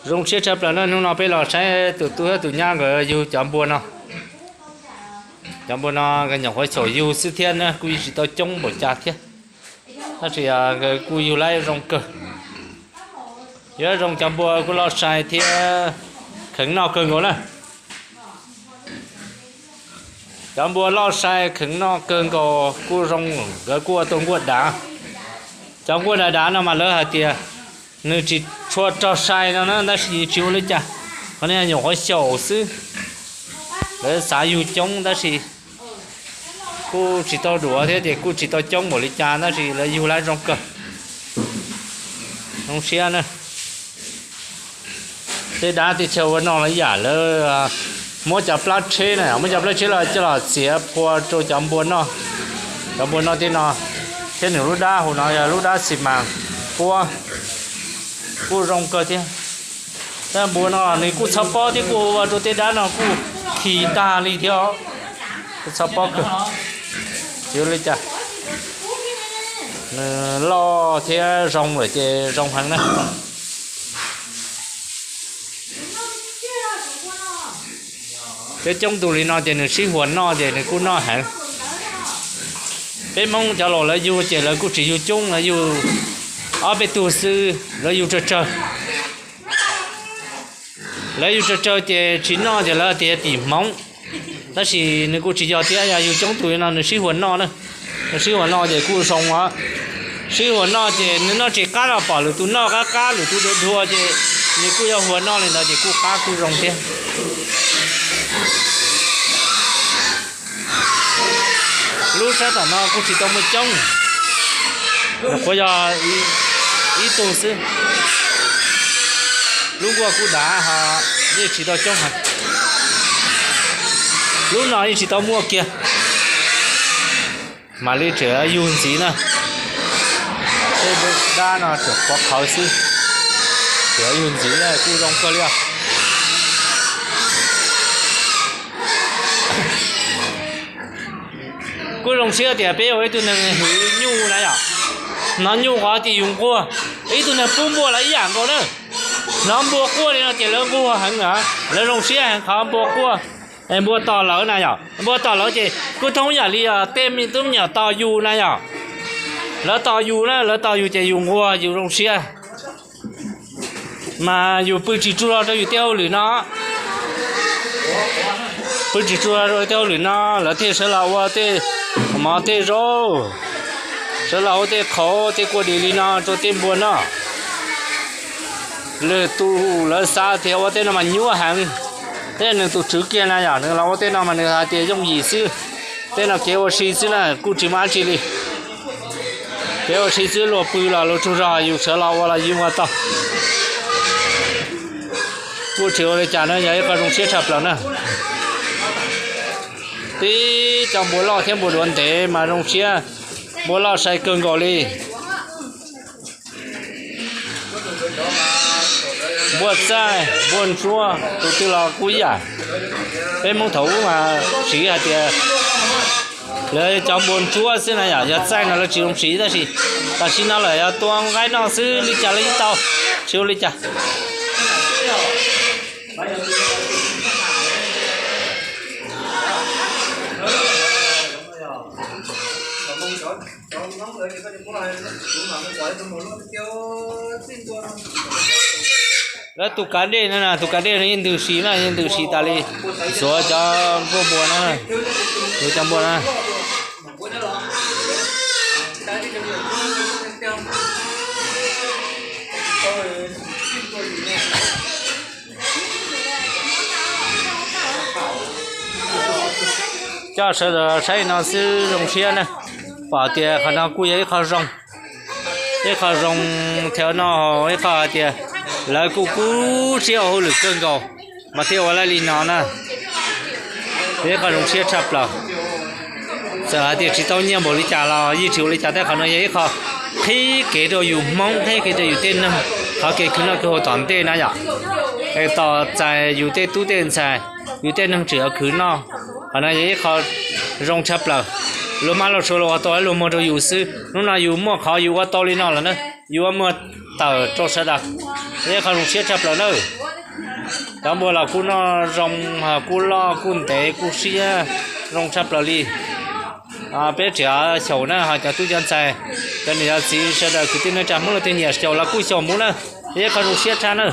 Zoo siab tshaj plaws na, hnub no peb los saib tus tub thiab tus nyab nkawd yug cov npua no. Cov npua no nkawd nyuam qhuav xyaum yug xwb thiab na, kuj yeej tsis tau coob npaum cas thiab, tab sis nkawd kuj yug lab zoo kawg. Yuav zoo cov npua kuj loj sai thiab kheev noj kawg nkaus na. Cov npua loj sai kheev noj kawg nkaus kuj zoo, nkawd kuj ua tau nkuaj dav. Cov nkuaj dav dav no mas lawv hais tias nws tsis tshua rog sai no na, tab sis tsis ua li cas, qhov no nyuam qhuav xyaum xwb. Lawv xav yug coob tab sis kuj tsis tau duav thiab ces kuj tsis tau coob npaum li cas tab sis lawv yug lab zoo kawg. Zoo siab na. Tej dab tej chaw ua noj los ib yam, lawv muab cov plab tsheb na, muab cov plab tsheb los coj los txiav phua rau cov npua noj. Cov npua noj tej no, thiab nws lub dab hauv no yog lub dab xi mas puab, kuj zoo kawg thiab. Tab npua no nws kuj txhob pob thiab, kuj ua rau tej dab no kuj khi tag li thiab os. Kuj txhob pob kawg. Tsis ua li cas, nws loj thiab zoo lawm ces zoo heev na. Peb coob tus li no ces nws sib huas noj ces nws kuj noj heev. Peb Hmoob cov laus lawv yug ces lawv kuj tsis yug coob, lawv yug ob peb tug xwb, lawv yug tsawg tsawg. Lawv yug tsawg tsawg ces tsis noj ces lawv tias tim hmoov. Tab sis nws kuj tsis yog thiab, yog yug coob tus li no nws sib huas noj na. Nws sib huas noj ces kuj zoo os. Sib huas noj ces nws noj tsis qab los pom lwm tus noj qab qab, lwm tus dhuav dhuav ces nws kuj yuav huas noj li ntawd ces kuj qab kuj zoo thiab. Lub sab tom no kuj tsis tau muaj coob, nyuam qhuav yog ib tug xwb. Lub nkuaj kuj dav ho yeej tsis tau coob heev. Lub no yeej tsis tau muaj kiag, mam li tseem yug ntxiv na. Tej dab no tseem qhuav qhawv xwb, tseem yug ntxiv kuj zoo kawg li os. Kuj zoo siab tias peb ua ib tug neeg hwm nyuj na yom. Hnov nyuj qhov tias yus nquag, ib tug neeg pub npua los ib yam nkaus na. Hnov npua quaj li no ces lawv nquag heev na, lawv zoo siab heev qhov npua quaj. Es npua tos lawv na yom, npua tos lawv ces kuj thoob yam li tej me tub me nyuam tos yus na yom. Lawv tos yus na, lawv tos yus ces yus nquag yus zoo siab. Mas yus pw tsis tsaug zog rau yus tej hauj lwm no, pw tsis tsaug zog rau tej hauj lwm no lawv thiaj sawv los ua tej mov tej zaub, sawv los ua tej qhauv tej kua dis li no rau tej npua noj. Lwm tus lawv xav tias ua tej no mas nyuaj heev, tej nws tus tswv kiag na yom, nws los ua tej no mas nws hais tias yooj yim xwb. Tej no kev ua si xwb na, kuj tsis muaj dab tsi li. Kev ua si xwb, luag pw los luag tsaug zog, yus sawv los ua los yus ua tau. Kuj tsis ua li cas na, yog ib qho zoo siab tshaj plaws na. Tib cov npua loj thiab npua duav ntev mas zoo siab, npua loj sai kawg nkaus li. Npua txaij npua ntsuab tus twg los kuj ib yam. Peb Hmoob thaum ub mas siv hais tias lawv cov npua ntsuab xwb na yom, yog txaij no lawv tsis zoo siv tab sis tam sim no lawm yog tua nqaij noj xwb li cas los yeej tau, tsis ua li cas. Lawv tus kav dej no, tus kav dej no yeej ntws si na, yeej ntws si tas li. Xuav cov nkuaj npua na, xuav cov npua na. Coj sawv daws saib no xwb zoo siab na, pom tias qhov no kuj yog ib qho zoo, ib qho zoo thiab no, ib qho hais tias lawv kuj kub siab ua hauj lwm kawg nkaus mas thiaj ua lawm li no na. Yog ib qho zoo siab tshaj plaws. Txawm hais tias tsis tau nyiaj npaum li cas los yeej tsis ua li cas, tej qhov no yog ib qho qhib kev rau yus Hmoob, qhib kev rau yus tej neeg, qhov kev khwv noj khwv haus tom ntej na yom. Es tos txais yus tej tub tej ntxhais, yus tej neeg tseem yuav khwv noj. Qhov no yog ib qho zoo tshaj plaws. Luag mab luag suav luag ua tau luag muag rau yus xwb, hnub no yus muaj qhov yus ua tau li no lawm na. yuav muag tawm rau sawv daws. Ib qho zoo siab tshaj plaws nawb. Cov npua los kuj noj zoo, kuj loj kuj ntev kuj siab zoo tshaj plaws li. Peb tseem xyaum na, ho cov tub cov ntxhais, cov niam cov txiv sawv daws kwv tij neej tsa Hmoob leej twg nyiam xyaum los kuj xyaum mus na. Ib qho zoo siab tshaj na.